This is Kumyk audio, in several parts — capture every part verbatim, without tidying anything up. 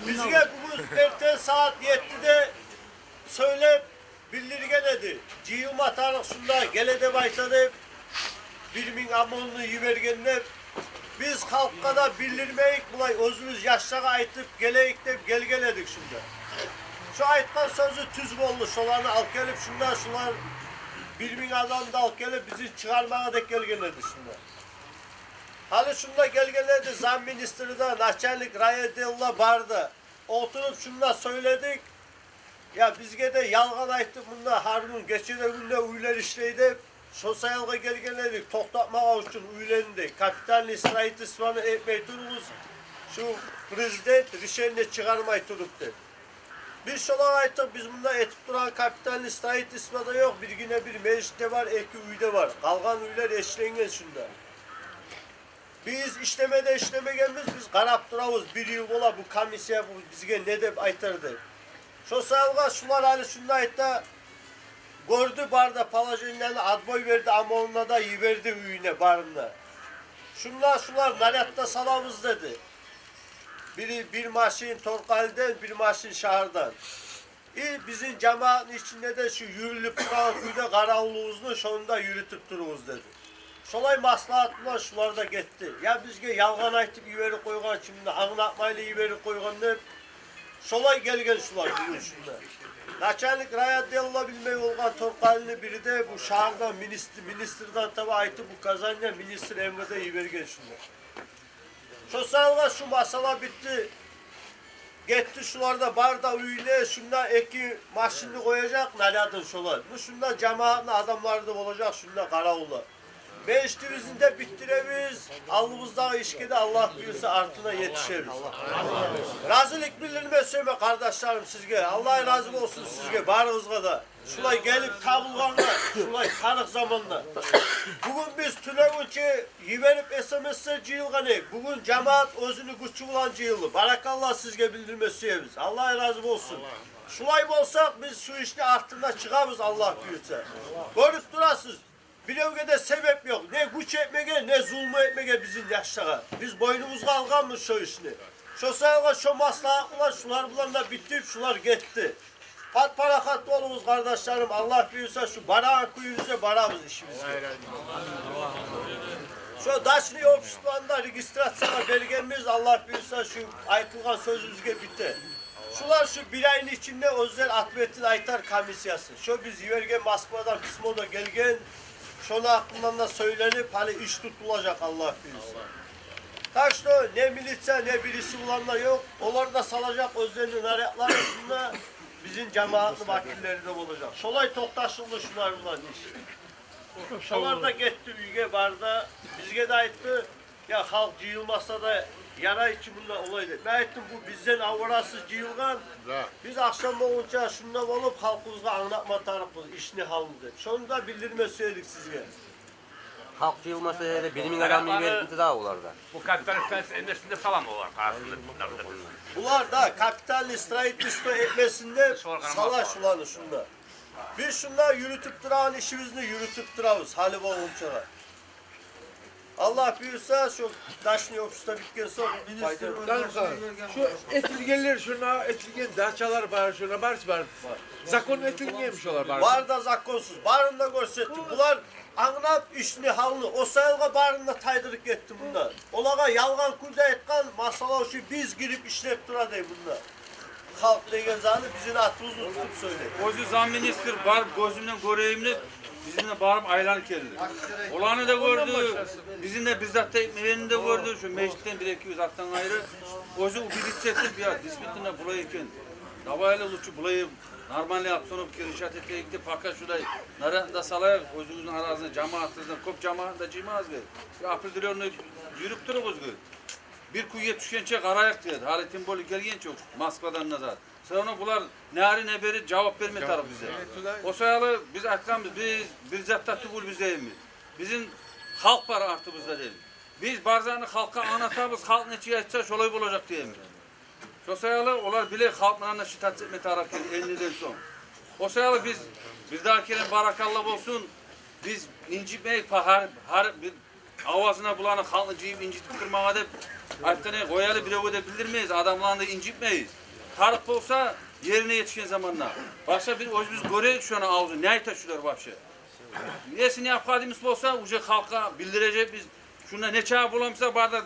Бизге бугюн эртен сагьат еттиде сёйлеп билдирген эди. Жыйылма тарыкъ шунда, геле деп айта деп, бир минг ОМОНну йиберген деп. Биз халкъгъа да билдирмейик, булай оьзюбюз яшлагъа айтып гелейик деп гелген эдик шунда. Шо айтгъан сёзю тюз болду, шоланы алып гелип шунда, шулар бир минг адамны алып гелип бизин чыгъармагъа деп гелген эди шунда. Гьали шунда гелген эди замминистри де, начальник райотдела бары да. Олтуруп шунда сёйледик. Я бизге де ялгъан айтып, мунда гьар гюн гече де гюн де уьйлер ишлей деп, шо саялгъа гелген эдик, токътатмагъа учун уьйлени де, капитальный строительствону этмей туругъуз, шу президент решение чыгъармай туруп деп. Биз шолагъа айтдыкъ, биз мунда этип турагъан капитальный строительство да ёкъ, биргине бир межит де бар, эки уьй де бар, къалгъан уьйлер эшленген шунда. Биз ишлеме де ишлемегенбиз, биз къарап турабыз, бир йыл бола бу комиссия бу бизге не деп айтар деп. Шо саялгъа шулар гьали шунда айта, гёрдю бары да положениени, отбой берди, ОМОН-уна да йиберди уьюне барын да. Шунда шулар наряд да салабыз деди. Бири бир машин Торкъалиден, бир машин шагьардан. И бизин жамаатны ичинде де шу юрюлюп турагъан кюйде къаравулубузну шону да юрютюп туругъуз деди. Шолай маслагьат булан шулар да гетди. Я бизге ялгъан айтып йиберип къойгъан, чынны англатмайлы йиберип къойгъан деп. Шолай гелген шулар бугюн шунда. Начальник райотдела билмей болгъан Торкъалини бири де бу шагьардан министр, министрден таба айтып указание министр МВД йиберген шунда. Шо саялгъа шу масъала битди. Гетди, шулар да бары да уьюне, шунда эки машинни къояжакъ, нарядын шолар. Бу шунда жамаатны адамлары да болажакъ, шунда къаравуллар. Межитибизни де битдиребиз, алдыбыздагъы ишге де, Аллагь буюрса, артына етишебиз. Разилик билдирме сюемен, къардашларым, сизге. Аллагь рази болсун сизге, барыгъызгъа да. Шулай гелип табулгъангъа, шулай тарыкъ заманда. Бугюн биз тюнегюнчю йиберип СМС-лер жыйылгъан эдик. Бугюн жамаат оьзюню гючю булан жыйылды. Баракалла сизге билдирме сюебиз. Аллагь рази болсун. Шулай болсакъ, биз шу ишни артына чыгъабыз, Аллагь буюрса. Гёрюп турасыз, биревге де себеп ёкъ. Не гюч этмеге, не зулму этмеге бизин яшлагъа. Биз бойнубузгъа алгъанбыз шо ишни. Шо саялгъа шо маслагьат булан, шулар булан да битип, шулар гетди. Пат-парахат болугъуз, къардашларым. Аллагь буюрса, шу барагъан кюйюбюзде барабыз ишибизге. Шо дачный обществону да регистрациягъа бергенбиз, Аллагь буюрса, шу айтылгъан сёзюбюзге бите. Шулар шу бир айны ичинде оьзлер ответин айтар комиссиясы. Шо биз йиберген Москвадан письмо да гелген, шону гьакъындан да сёйленип, гьали иш тутулажакъ, Аллагь буюрса. Так что не милиция, не бириси булан да ёкъ. Олар да салажакъ оьзлерини нарядларын шунда. Бизин жамаатны вакиллери де болажакъ. Шолай токъташылды шулар булан иш. Шолар да гетди уьйге, барды да. Бизге де айтды, я, халкъ жыйылмаса да ярай чы мунда олай деп. Мен айтдым, бу бизден аварасыз жыйылгъан. Да. Биз ахшам болгъунча шунда болуп, халкъыбызгъа англатма тарыкъбыз ишни гьалын деп. Шону да билдирме сюе эдик сизге. Халкъ жыйылмаса да, бир минг адам йиберди дагъы олар да. Бу капитальный строительство этмесин деп саламы олар, къарасындар. Булар да капитальный строительство этмесин деп сала шуланы шунда. Биз шунда юрютюп турагъан ишибизни юрютюп турабыз гьали болгъунчагъа. Аллагь буюрса, шо дачный общество битген сонг, шу этилгенлер, шуна этилген дачалар бар, шуна барысы бар. Закон этилгенми шолар бары? Бары да законсуз, барын да гёрсетдик. Булар англап ишни гьалын, о саялгъа барын да тайдырып гетди мундан. Олагъа ялгъан кюйде айтгъан, масала, шу биз гирип ишлеп тура дей мунда. Халкъ деген заны бизин атыбызны тутуп сёйлей. Оьзю замминистр барып гёзюмден гёрейим деп, бизин де барып айланып гелди. Оланы да гёрдю, бизин де бир зат да этмегенин де гёрдю, шу межитден бир-эки затдан къайры. Оьзю убедиться этип, я, действительно булай экен. Давай, лучше булай нормальный обстановка решать этейик де, пока шулай нарядны да салайыкъ, оьзюгюзню арагъызда, жамаатыгъызда, кёп жамаатны да жыймагъыз герек. Бир определённый юрюп туругъуз герек. Бир кюйге тюшгенче къарайыкъ дей. Гьали тем более гелген чокъ Москвадан назад. Всё равно булар не ари, не бери жавап берме тарыкъ бизге. О саялы биз айтгъанбыз, биз бир зат да тюгюл биз деймиз. Бизин халкъ бар артыбызда деймиз. Биз бар затны халкъгъа англатабыз, халкъ нечик айтса, шолай болажакъ деймиз. Шо саялы олар биле, халкъ булан да считаться этме тарыкъ экен эндиден сонг. О саялы биз бир дагъы керен баракалла болсун. Биз инжитмейик, гьар, гьар бир авазына буланы, халкъны жыйып инжитип турмагъа деп айтгъанны къоялы, биревге де билдирмейбиз, адамланы да инжитмейбиз. Тарыкъ болса, ерине етишген заманда. Башгъа бир оьзюбюз гёрейик шону авзун, не айта шулар вообще. Если необходимость болса, уже халкъгъа билдирежекбиз. Шунда нечакъы боламса, бары да,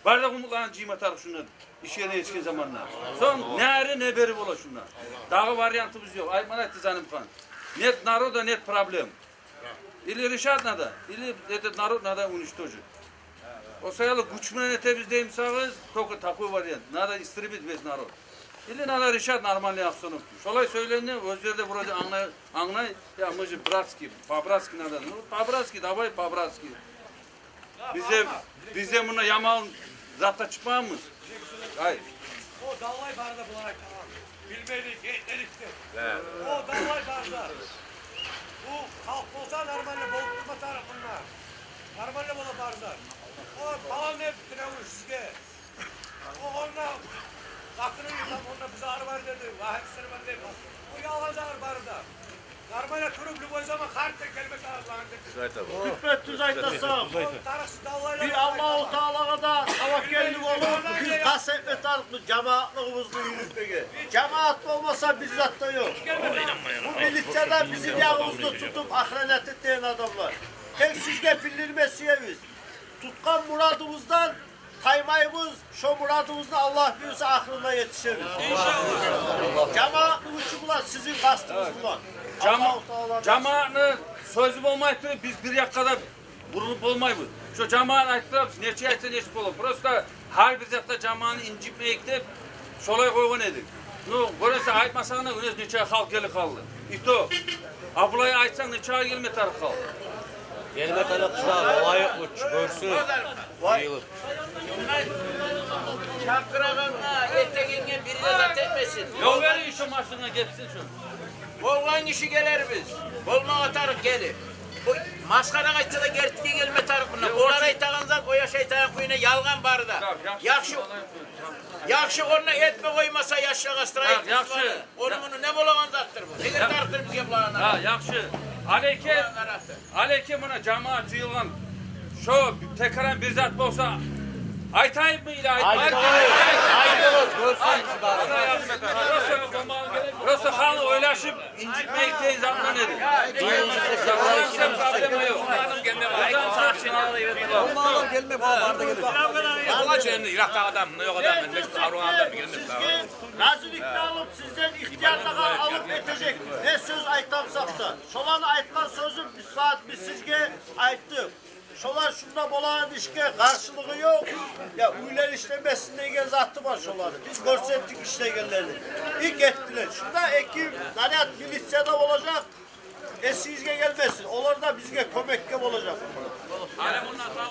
бары да къумукъланы жыйма тарыкъ шунда, иш ерине етишген заманда. Сонг не ари, не бери бола шунда. Дагъы вариантыбыз ёкъ. Айтман айтды Занимхан. Нет народа, нет проблем. Или решать надо, или этот народ надо уничтожить. О саялы гюч булан этебиз деймисагъыз, только такой вариант. Надо истребить весь народ. Или надо решать нормальный обстановка. Шолай сёйленди, оьзлер де вроде англай, англай. Я, мы же братские, по-братски надо. Ну, по-братски, давай по-братски. Биз де, биз де мунда яман затгъа чыкъмагъанбыз. Ай. О давлай бары да булар айтагъан. Билмедик, этмедик деп. О давлай бары да. Бу халкъ болса, нормально болуп турма тарыкъ мунда. Нормально бола бары да. О палан деп тиреви сизге. О онда, къатыны йылап, онда бизге ары бар деди, вагьит сырман деп. О ялгъан зат бары да. Нормально туруп, любой заман гьаритден гелме тарыкъ деп. Тюппе-тюз айтасан. О тарыкъсыз давлайлар. Бир Аллагьу Таалагъа да таваккелли болуп, биз къаст этме тарыкъбыз жамаатлыгъыбызны юрютмеге. Жамаат болмаса, бир зат да ёкъ. Бу милиция да бизин ягъыбызны тутуп, охранять этеген адамлар. Тек сизге билдирме сюебиз. Тутгъан мурадыбыздан таймайбыз, шо мурадыбызны Аллагь буюрса ахырына етишебиз. Иншаллагь. Жамаатны гючю булан, сизин къастыгъыз булан. Жама-, Аллагьу Таала жамаатны сёзю болмай туруп, биз бир якъгъа да бурулуп болмайбыз. Шо жамаат айтып турабыз, нече айтса, нече болур. Просто гьар бир затда жамаатны инжитмейик деп, шолай къойгъан эдик. Ну, гёресен, айтмасанг да, гёресен, нече халкъ гелип къалды. И то, а булай айтсанг, нече гелме тарыкъ халкъ. Гелме тарыкъ да, олай гюч гёрсюн. Вай. Жыйылып. Чакъырагъангъа, этегенге бири де зат этмесин. Ёл беригиз шо машинагъа, гетсин шо. Болгъан гиши гелербиз. Болмагъа тарыкъ гелип. Бу масхара айтса да, гертиге гелме тарыкъ мунда. Олар айтагъан зат, о яш айтагъан кюйде ялгъан бары да. Яхшы. Яхшы, онда этме къоймаса, яшлагъа строительствону. Яхшы. Ону-муну не болагъан затдыр бу? Неге тартдыр бизге буланы? Гьа, яхшы. Алейке, алейке, муна жамаат жыйылгъан. Шо текрар бир зат болса, айтайыкъмы или айтмайыкъмы? Айтайыкъ. Айтайыкъ. Просто, просто хали ойлашып, инжитмейик деген затдан эди. Проблема ёкъ. Адамлар гелме, бу барда геле. Алла жөнюнден, йыракъдагъы адам, мунда ёкъ адам, мен арив адам, мен гелмес. Разиликни алып, сизден ихтиярлагъа алып этежек. Не сёз айтамсакъ да, шоланы айтгъан сёзюн биз сагьат биз сизге айтдыкъ. Шолар шунда болагъан ишге къаршылыгъы ёкъ. Я, уьйлер ишлемесин деген заты бар шоланы. Биз гёрсетдик ишлегенлерин. И гетдилер. Шунда эки наряд милиция да болажакъ. Эсигизге гелмесин. Олар да бизге кёмекге болажакъ.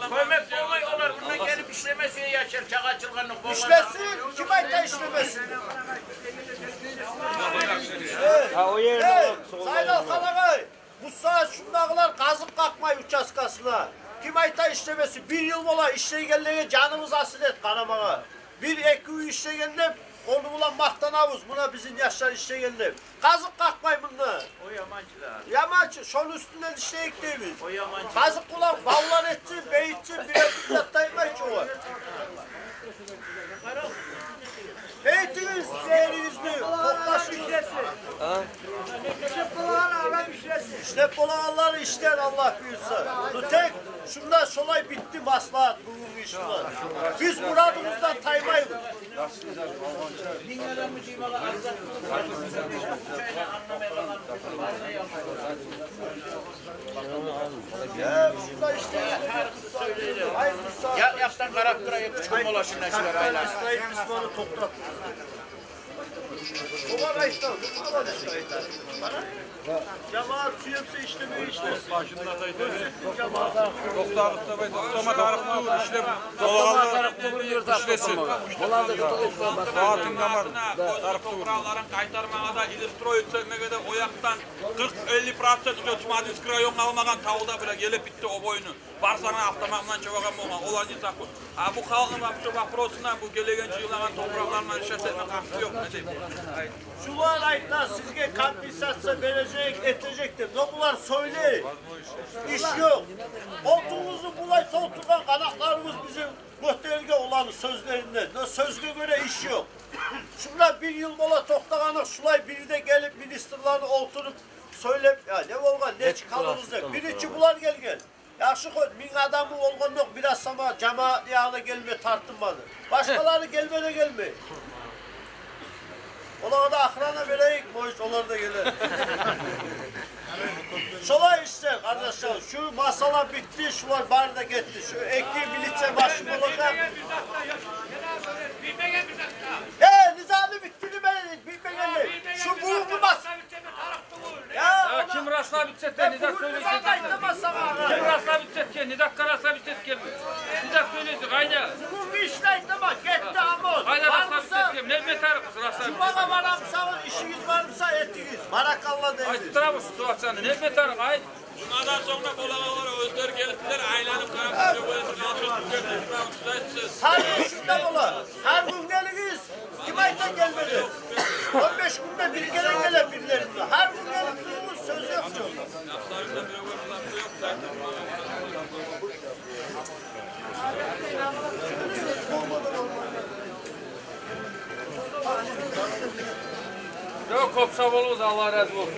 Кёмек болмай олар. Мунда гелип ишлемесе, яшар, чакъы ачылгъанлыкъ болгъан. Ишлесин, ким айта ишлемесин? Гьа, о ерде. Эй, Зайнал Къалагъай, бу сагьат шундагъылар къазыкъ къакъмай участкасына. Ким айта ишлемесин? Бир йыл бола ишлейгенлеге жаныбыз асил эт къарамагъа. Бир-эки уьй ишлеген деп, ону булан макътанабыз, муна бизин яшлар ишлеген деп. Къазыкъ къакъмай мунда. О яманчы да. Яманчы, шону уьстюнден ишлейик дейбиз. О яманчы. Къазыкъ булан баллар этсин, бейтсин, бир-эки зат да айтмайчы олар. Бейтигиз, зеригизни, токъташыгъыз. Ишлеп болагъанлар ишлер, Аллагь буюрса. Ну тек шунда шолай битди маслагьат бугюн. Биз мурадыбыздан таймайбыз. Я, якъдан къарап турайыкъ, уьч гюн бола шунда шулар айлар. Олар айтды, молодец айтды. Жамаат сюйсе ишлемеге ишлесин. Башында да айтды. Токътагъыз деп айт, токътама тарыкъ тюгюл, ишлеп. Токътама тарыкъ тюгюл, ишлесин. Олар да токътама тарыкъ тюгюл. Тарыкъ тюгюл. Топуракъларын къайтармагъа да, или строить этмеге де, о якъдан къыркъ-элли процент уже Тюркменский районгъа алмагъан, тавда бир гелип битди о бойну. Барсанг да автомат булан чабагъан болгъан, олар не закон. А бу халкъны вообще вопросуна, бу гелеген жыйылагъан топуракъларына решать этме гьакъы ёкъ, не дейим? Шулар айта, сизге компенсация бережек, этежек деп. Но булар сёйлей. Иш ёкъ. Олтуругъузну булай толтургъан къанатларыбыз бизин гётерилген оланы сёзлеринден. Но сёзге гёре иш ёкъ. Шунда бир йыл бола токътагъаны, шулай бир де гелип министрланы олтуруп сёйлеп, я не болгъан, нечик халыгъыз деп. Биринчи булар гелген. Яхшы, хоть минг адамы болгъандокъ, бираз сама жамаат ягъына гелме тартынмады. Башгъалары гелме де гелмей. Олагъа да охрана берейик, может, олар да гелер. Шолай ишде, къардашлар, шу масъала битди, шулар бары да гетди. Шу эки милиция машин болажакъ. Э, низамны битди, мен билмегенмен. Шу бугюнгю мас- Я, ким раслап битсет де, не зат сёйлейсен? Ким раслап битсет де, не зат раслап битсет де? Не зат сёйлейсен, къайда? Бугюн ишни айтама, гетди, амон. Къайда раслап битсет де? Не бетер раслап битсет? Жумагъа барамсагъыз, ишигиз бармыса, этигиз. Баракалла дейбиз. Айтып турабыз ситуацияны. Не бетер, айт. Жумадан сонг да болагъанлар оьзлери гелип билер, айланып къарап, сизге бояса, алып чыгъып, сиз айтсыз. Гьар гюн шунда бола. Гьар гюн гелигиз. Ким айта гелме деп? Он беш гюнде бир керен геле бирлери. Гьар гюн гелип туругъуз, сёз ёкъ. Ёкъ, кёп сав болугъуз, Аллагь рази болсун.